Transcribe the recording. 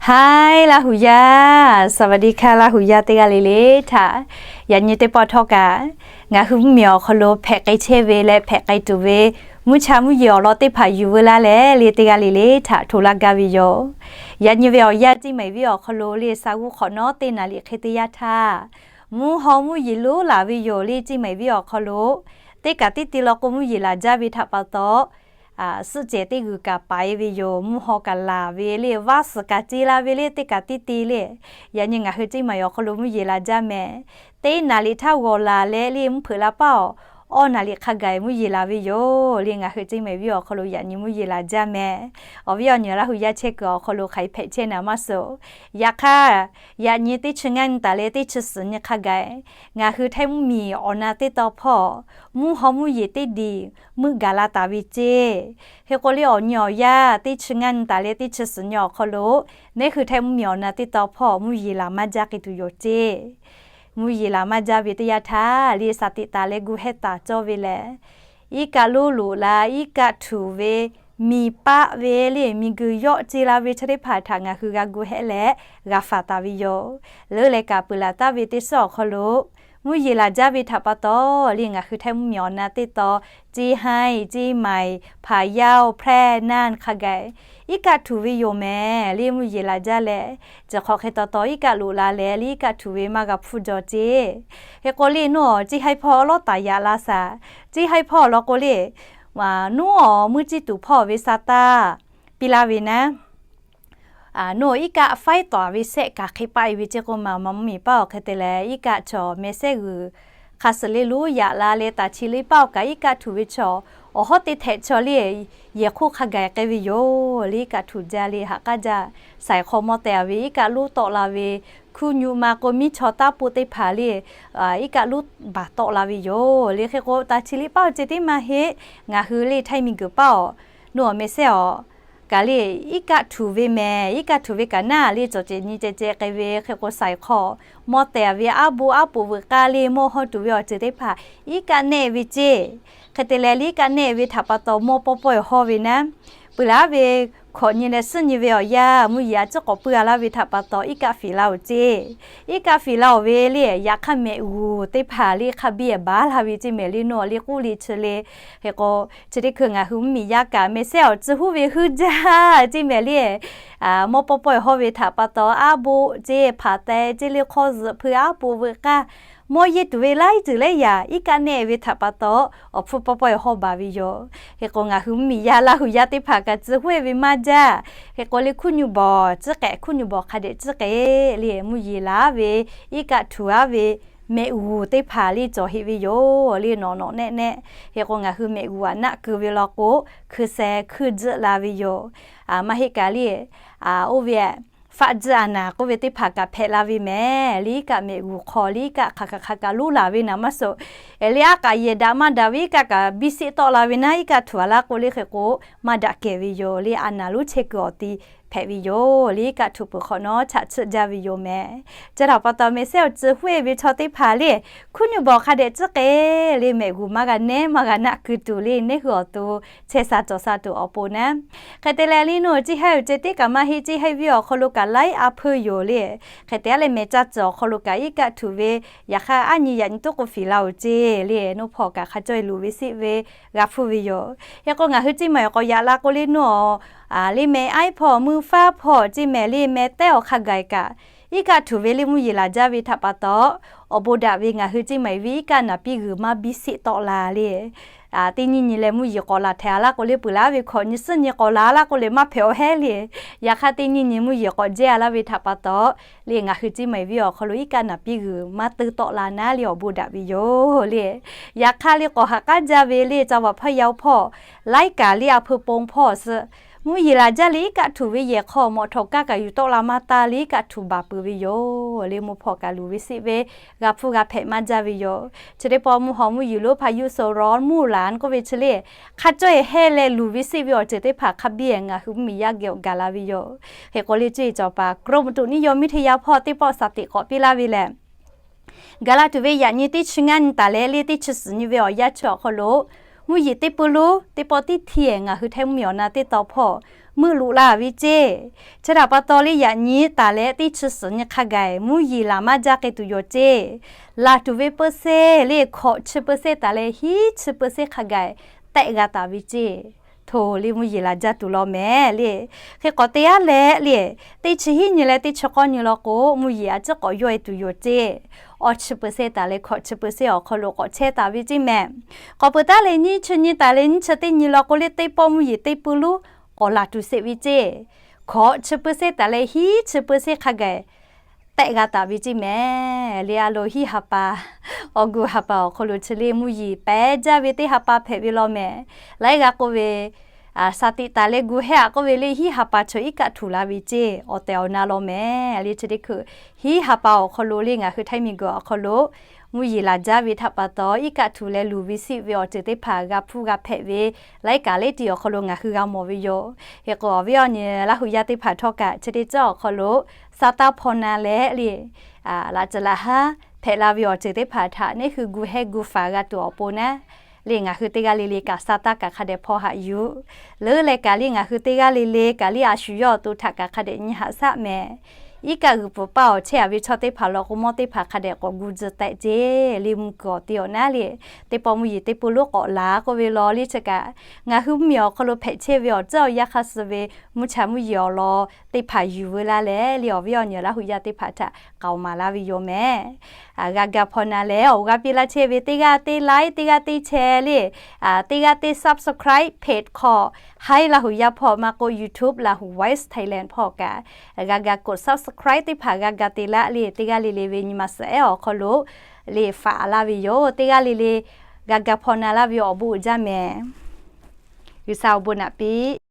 Haiˉ, Laˇ huˍ yaˇ, สวัสดีค่ะ Laˇ huˍ yaˇ teˇ g'aˇ le le htaꞈ, yaꞈ nyi teˇ pawˆ htawˇ kaꞈ ngaˬ hui mvuhˇmiˬ awˬ hk'aw lo hpehꞈ k'ai chehˇ ve leh hpehꞈ k'ai tuˬ ve mvuhˇ cha mvuhˇ yeˬ awˬ lawn teˇ hpaˍ yuˬ veu laˇ leh le teˇ g'aˇ le le htaꞈ hto laˇ gaˇ ve yoˬ. Yaꞈ nyi ve awˬ yanˇ Ceˇ maiˍ venˇ awˬ hk'aw lo le sa g'uˇ hk'awꞈ nawˉ teˇ naˍ riˍ hk'e teˇ yanˇ htaˇ, mvuhˇ haw mvuhˇ yeˬ lonˉ laˬ ve yoˬ le Ceˇ maiˍ venˇ awˬ hk'aw lo. Teˇ kaꞈ teˇ te law k'o mvuhˇ yeˬ laˬ jaˇ ve htaꞈ pa taw, suhˆ cehˬ teˇ g'uiˬ kaꞈ paiˍ ve yoˬ. Mvuhˇ haw kaꞈ laˬ ve le, vaˇ suhˍ kaꞈ ce la ve le teˇ kaꞈ teˇ te le. Yaꞈ nyi ngaˬ hui Ceˇ maiˍ awˬ hk'aw lo mvuhˇ yeˬ laˬ jaˇ mehˍ. Teˇ naˍ riˍ htaˇ g'awˬ laˬ leh le mvuhˇ hpeuꞈ la paˇ awˬ, awˇ naˍ riˍ hk'a gaˬ mvuhˇ yeˬ laˬ ve yoˬ le ngaˬ hui Ceˇ maiˍ venˇ awˬ hk'aw lo yaꞈ nyi mvuhˇ yeˬ laˬ jaˇ mehˍ. Awˬ viˉ awˬ nyi Laˇ huˍ yaˇ chehˇ kuiˬ awˬ hk'aw lo hk'aˬ hk'e hpehꞈ chehˇ naˍ maˇ suhˍ. Yaꞈ hk'aˇ, yaꞈ nyi teˇ chi ngaˇ nyi taˍ leh teˇ chi suhˍ nyi hk'a gaˬ, ngaˬ hui Htaiˇ mvuhˇmiˬ awˬ na teˇ taw hpawˇ mvuhˇ haw mvuhˇ yeˬ teˇ diˬ meuˆ gaˬ la taˍ ve ceˇ. Hk'e k'o le awˬ nyi awˬ yanˇ teˇ chi ngaˇ nyi taˍ leh teˇ chi suhˍ nyi awˬ hk'aw lo ngaˬ hui Htaiˇ mvuhˇmiˬ awˬ na teˇ taw hpawˇ mvuhˇ yeˬ laˬ maˇ jaˇ k'ai tuˬ yoˬ ceˇ. Mvuhˇ yeˬ laˬ maˇ jaˇ ve teˇ yanˇ htaˇ le saˍ tiꞈ taˍ leh gu hehˇ taˍ cawˇ ve lehˬ, iˉ kaˆ lonˉ loꞈ la, iˉ kaˆ htuꞈ ve, miˬ paˆ ve le miˬguiˬ yawˆ ce la ve chi teˇ hpaˍ htaꞈ ngaˬ hui g'a gu hehˇ leh g'a faˍ taˍ ve yoˬ. Leuˉ leh kaꞈ peuˬ laˬ taˍ ve teˇ suhˉ awˬ hk'aw lo mvuhˇ yeˬ laˬ jaˇ ve htaꞈ pa taw le ngaˬ hui Htaiˇ mvuhˇmiˬ awˬ na teˇ taw, Ceˇ haiˉ, Ceˇ maiˍ, Hpaˍ yaˇ-oˬ, Hpehˇ naˇ hk'a gaˬ iˉ kaˆ htuꞈ ve yoˬ mehˍ le mvuhˇ yeˬ laˬ jaˇ leh, chi hk'awꞈ hk'e taw taw iˉ kaˆ loꞈ la leh le iˉ kaˆ htuꞈ ve maˇ g'a hpfuhˇ jaw ceˇ. Hk'e k'o le nawˬ Ceˇ haiˉ hpawˇ lawˉ taˍ yaꞈ la shaˍ. Ceˇ haiˉ hpawˇ law k'o le, nawˬ meuˇ ciˇ tuˬ hpawˇ ve sa taˇ piˇ laˇ ve naˉ, nawˬ iˉ kaˆ faiˉ tawˍ ve sehˆ kaꞈ hk'e paˆ e ve ceˇ k'o maˬ maˬ mvuhˇmiˬ paˇ awˬ hk'e te leh iˉ kaˆ chaw meh sehˉ g'uiˬ hk'a suhˍ le lonˉ yaꞈ la leh taˍ chi le paˇ awˬ kaꞈ iˉ kaˆ htuꞈ ve chaw awˬ hawˉ teˇ htehꞈ chaw le yehˬ hk'oˆ hk'a gaˬ k'ai ve yoˬ le iˉ kaˆ htuꞈ jaˇ le haꞈ k'aˉ jaˇ. Saiˍ hk'aw mawˇ teh a ve iˉ kaˆ lonˉ tawˆ la ve, hkuˇ nyu ma k'o miˇ chaw taˇ poˆ teˇ hpaˍ le iˉ kaˆ lonˉ baˬ tawˆ la ve yoˬ le. Hk'e k'o taˍ chi le paˇ awˬ ceuˬ teˇ maˇ heˆ. Ngaˬ hui le Htaiˇ miˬguiˬ paˇ awˬ, nawˬ awˬ meh sehˉ awˬ kaꞈ le iˉ kaˆ htuꞈ ve mehˍ. Iˉ kaˆ htuꞈ ve kaꞈ naˉ le cawˬ cehˬ nyi ceh ceh k'ai ve hk'e k'o saiˍ hk'aw mawˇ teh a ve aˉ boˆ aˉ poꞈ veuꞈ k'aˇ le mawˇ hawˇ tuˬ ve awˬ ceuˬ teˇ hpaˍ iˉ kaˆ nehˆ ve ceˇ. Hk'e te leh le iˉ kaˆ nehˆ ve htaꞈ pa taw mawˇ pawˇ pawehˇ hawˇ ve naˉ, peuˬ laˬ ve hkawꞈ nyi leh suhˉ nyi ve awˬ yanˇ mvuhˇ yeˬ a ciˉ k'awꞈ puiˇ a laˇ ve htaꞈ pa taw iˉ kaˆ fiˍ la oˬ ceˇ. Iˉ kaˆ fiˍ la oˬ ve le yaꞈ hk'aˇ mehꞈ g'uˬ teˇ hpaˍ le hk'a biˇ baˬ la ve ceˇ mehˍ le nawˬ le k'oˆ le chi le. Hk'e k'o chi teˇ hkui ngaˬ hui mvuhˇmiˬ yaˇ kaꞈ meh sehˉ awˬ tcuh huˉ ve huiˉ jaˇ ceˇ mehˍ le mawˇ pawˇ pawehˇ hawˇ ve htaꞈ pa taw aˉ boˆ ceˇ hpaˍ teh ceˇ le hk'aw zuhꞈ hpui aˉ poꞈ veuꞈ k'aˇ mawˇ yehˇ tuˬ ve laiˉ ceuˬ laiˉ yaꞈ iˉ kaˆ nehˆ ve htaꞈ pa taw awˬ hpfuhˇ pawˇ pawehˇ hawˇ baˬ ve yoˬ. Hk'e k'o ngaˬ hui mvuhˇmiˬ yaˇ Laˇ huˍ yaˇ teˇ hpaˍ kaꞈ tcuh huˉ ve maˇ jaˇ. Hk'e k'o le hkuˇ nyu bawˬ ciˉ k'ehꞈ hkuˇ nyu bawˬ hk'a dehꞈ ciˉ k'ehꞈ le mvuhˇ yeˬ laˬ ve iˉ kaˆ htuꞈ aˉ ve mehꞈ g'uˬ teˇ hpaˍ le cawˬ heˆ ve yoˬ le nawˬ nawˬ nehˆ nehˆ. Hk'e k'o ngaˬ hui mehꞈ g'uˬ aꞈ naˆ keu ve law k'o hkui sheh hkuiˇ jiˆ la ve yoˬ. Maˇ heˆ kaꞈ le oˇ ve faˆ jiˆ a naˍ k'oˆ ve teˇ hpaˍ kaꞈ hpehꞈ la ve mehˍ le iˉ kaˆ mehꞈ g'uˬ hk'aw le iˉ kaˆ hk'aˬ hk'aˬ hk'aˬ kaꞈ lonˉ laˬ ve naˍ maˇ suhˍ. Le aˉ k'aꞈ yehˬ daꞈ maˇ daꞈ ve iˉ kaˆ kaꞈ biˇ sheˆ tawˆ la ve naˉ iˉ kaˆ htuꞈ a laˇ k'o le hk'e k'o maˇ daꞈ kehˬ ve yoˬ le a naˍ lonˉ chehˇ kuiˬ awˬ ti hpehꞈ ve yoˬ le iˉ kaˆ htuꞈ peuˬ hk'awꞈ nawˉ chaꞈ chiˆ jaˇ ve yoˬ mehˍ. Chi htaꞈ pa taw meh sehˉ awˬ tcuh huˉ e ve chaw teˇ hpaˍ le hkuˇ nyu bawˬ hk'a dehꞈ ciˉ k'ehꞈ le mehꞈ g'uˬ maˇ g'a nehˉ maˇ g'a naˆ keu tuˬ le neˉ hui awˬ to chehˇ sha cawˬ sha tuˬ awˬ pon naˉ. Hk'e te leh le nawˬ ceˇ haiˉ awˬ ceh teˇ kaꞈ maˇ heˆ ceˇ haiˉ viˇ awˬ hk'aw lo kaꞈ laiˉ a hpeuˇ yoˬ le. Hk'e te a leh mehˍ caˇ tcuhˍ awˬ hk'aw lo kaꞈ iˉ kaˆ htuꞈ ve yaꞈ hk'aˇ aˉ nyi yaꞈ nyi toˉ k'o fiˍ la oˬ ceˇ le nawˬ hpawˇ kaꞈ hk'a cawˇ e luˬ ve seˆ ve g'a hpfuhˇ ve yoˬ. Hk'e k'o ngaˬ hui ceˇ maiˍ awˬ k'awꞈ yaꞈ la k'o le nawˬ le meh aiˉ hpawˇ meuˇ faˉ hpawˇ ceˇ mehˍ le meh tehˉ awˬ hk'a gaˬ kaꞈ iˉ kaˆ htuꞈ ve le mvuhˇ yeˬ laˬ jaˇ ve htaꞈ pa taw awˬ bon daꞈ ve ngaˬ hui ceˇ maiˍ ve iˉ kaˆ naˍ piˇ g'uiˬ maˇ biˇ sheˆ tawˆ la le. Teˇ nyiˇ nyi leh mvuhˇ yeˬ k'awꞈ laˬ htehꞈ a laˇ k'o le peuˬ laˉ ve hkawꞈ nyi suhˉ nyi k'awꞈ laˬ a laˇ k'o le maˇ hpehꞈ awˬ heˉ le. Yaꞈ hk'aˇ teˇ nyiˇ nyi mvuhˇ yeˬ k'awꞈ jehˇ a laˇ ve htaꞈ pa taw le ngaˬ hui ceˇ maiˍ ve awˬ hk'aw lo iˉ kaˆ naˍ piˇ g'uiˬ maˇ teu tawˆ la naˉ le awˬ bon daꞈ ve yoˬ le. Yaꞈ hk'aˇ le k'awꞈ haꞈ k'aˉ jaˇ ve le ca vaꞈ hpaˇ yaˇ oˇ hpawˇ laiˉ kaꞈ le a hpeuˇ pon hpawˇ suh mvuhˇ yeˬ laˬ jaˇ le iˉ kaˆ htuꞈ ve yehˬ hk'aw mawꞈ htawꞈ kaˇ kaꞈ yuˬ tawˆ la maˇ taˇ le iˉ kaˆ htuꞈ baˬ peuˬ ve yoˬ le mvuhˇ hpawˇ kaꞈ luˬ ve seˆ ve g'a hpfuhˇ g'a hpehꞈ maˇ jaˇ ve yoˬ. Chi teˇ pawˆ mvuhˇ haw mvuhˇ yeˬ lonˉ hpaꞈ yuˇ so raw mvuhˇ laˬ k'oˆ ve chi le hk'a cawˇ e heh leh luˬ ve seˆ ve awˬ ceuˬ teˇ hpaˍ hk'a biˇ ngaˬ hui mvuhˇmiˬ yaˇ geh awˬ gaˬ la ve yoˬ. Hk'e k'o le cuˇ e cawˬ paˍ กรมอุตุนิยมวิทยา hpawˇ teˇ pawˆ shaˍ tiꞈ k'awꞈ piˇ laˇ ve lehˬ, gaˬ la tuˬ ve yaꞈ nyi teˇ chi ngaˇ nyi taˍ leh le teˇ chi suhˍ nyi ve awˬ yanˇ chi awˬ hk'aw lo mvuhˇ yeˬ teˇ pui lonˉ teˇ pawˆ tiˉ htiˇ ngaˬ hui Htaiˇ mvuhˇmiˬ awˬ na teˇ taw hpawˇ meuˆ loꞈ la ve ceˇ. Chi htaꞈ pa taw le, yaꞈ nyi taˍ leh teˇ chi suhˍ nyi hk'a gaˬ mvuhˇ yeˬ laˬ maˇ jaˇ k'ai tuˬ yoˬ ceˇ. Laˬ tuˬ ve เปอร์เซ็นต์ le hkawꞈ chi เปอร์เซ็นต์ taˍ leh hiˉ chi เปอร์เซ็นต์ hk'a gaˬ tehˆ g'a taˍ ve ceˇ. Htoꞈ le mvuhˇ yeˬ laˬ jaˇ tuˬ law mehˍ le. Hk'e k'awꞈ te aˉ leh le, teˇ chi hiˉ nyi leh teˇ chi k'awˇ nyi law k'o, mvuhˇ yeˬ a ciˉ k'awꞈ yawˇ e tuˬ yoˬ ceˇ. Awˇ chi เปอร์เซ็นต์ taˍ leh hkawꞈ chi เปอร์เซ็นต์ awˬ hk'aw lo k'awꞈ chehˇ taˍ ve ceˇ mehˍ. K'awꞈ peuˬ taˉ leh nyiˇ chi nyi taˍ leh nyiˇ chi teˇ nyi law k'o le, teˇ pawˆ mvuhˇ yeˬ teˇ pui lonˉ k'awꞈ laˬ tuˬ sheˍ ve ceˇ. Hkawꞈ chi เปอร์เซ็นต์ taˍ leh hiˉ chi เปอร์เซ็นต์ hk'a gaˬ tehˆ g'a taˍ ve ceˇ mehˍ. Le a lo hiˉ ha pa, awˬ gu ha pa awˬ hk'aw lo chi le mvuhˇ yeˬ pehˉ jaˇ ve teˇ ha pa hpehꞈ ve law mehˍ. Laiˉ g'aˇ k'oˆ ve, sha tiꞈ taˍ leh gu hehˉ aꞈ k'oˆ ve le, hiˉ ha pa chaw iˉ kaˆ htuˬ la ve ceˇ. Awˬ tehˬ awˬ na law mehˍ le. Chi teˇ hkui hiˉ ha pa awˬ hk'aw lo le ngaˬ hui Htaiˇ miˬguiˬ awˬ hk'aw lo mvuhˇ yeˬ laˬ jaˇ ve htaꞈ pa taw, iˉ kaˆ htuˬ leh luˬ ve siˆ ve awˬ ceuˬ teˇ hpaˍ g'a hpuˇ g'a hpehꞈ ve laiˉ kaꞈ leh tiꞈ awˬ hk'aw lo ngaˬ hui g'a mawˬ ve yoˬ. Hk'e k'o awˬ viˉ awˬ nyi Laˇ huˍ yaˇ teˇ hpaˍ htawˇ kaꞈ chi teˇ ceuˬ awˬ hk'aw lo sa taˇ hpaw na leh le, laꞈ ceuˬ laꞈ haˉ hpehꞈ la ve awˬ ceuˬ teˇ hpaˍ htaꞈ neˇ hui gu hehˉ gu faˍ g'a tuˬ awˬ pon naˉ le, ngaˬ hui teˇ g'aˇ le le kaꞈ sa taˇ kaꞈ hk'a dehꞈ hpaw haꞈ yuˬ. Leuˉ leh kaꞈ le ngaˬ hui teˇ g'aˇ le le kaꞈ le a shu yawˇ awˬ to htaꞈ kaꞈ hk'a dehꞈ nyi haꞈ shaˆ mehˍ. Iˉ kaˆ g'uiˬ pfuhˍ paˇ awˬ chehˇ a ve chaw teˇ hpaˍ law k'o, mawˇ teˇ hpaˍ hk'a dehꞈ k'awꞈ gu tcuh tehꞈ ceˇ le, mvuh kuiˬ awˬ te awˬ naˉ le. Teˇ pawˆ mvuhˇ yeˬ teˇ pui lonˉ k'awꞈ laˬ k'oˆ ve law le, chi kaꞈ ngaˬ hui mvuhˇ miˬ awˬ hk'aw lo hpehꞈ chehˇ ve awˬ ceuˬ awˬ yanˇ hk'a suh ve mvuhˇ cha mvuhˇ yeˬ awˬ lawn teˇ hpaˍ yuˬ veu laˇ leh le, awˬ viˉ awˬ nyi Laˇ huˍ yaˇ teˇ hpaˍ htaꞈ k'aoˍ maˍ laˇ ve yoˬ mehˍ. G'a ga hpaw na leh awˬ g'aˇ piˇ laˇ chehˇ ve teˇ g'aˇ teˇ like, teˇ g'aˇ teˇ share le, teˇ g'aˇ teˇ subscribe page hk'aw, Htaiˇ Laˇ huˍ yaˇ hpawˇ maˇ k'oˆ YouTube Lahu Voice Thailand hpawˇ kaꞈ g'a ga กด subscribe teˇ hpaˍ g'a ga te laˇ le, teˇ g'aˇ le le ve nyi ma suhˍ ehˉ awˬ hk'aw lo le faꞈ laˇ ve yoˬ. Teˇ g'aˇ le le g'a ga hpaw na laˇ ve awˬ bon uiˍ jaˇ mehˍ. G'uiˬsha awˬ bon naꞈ piˇ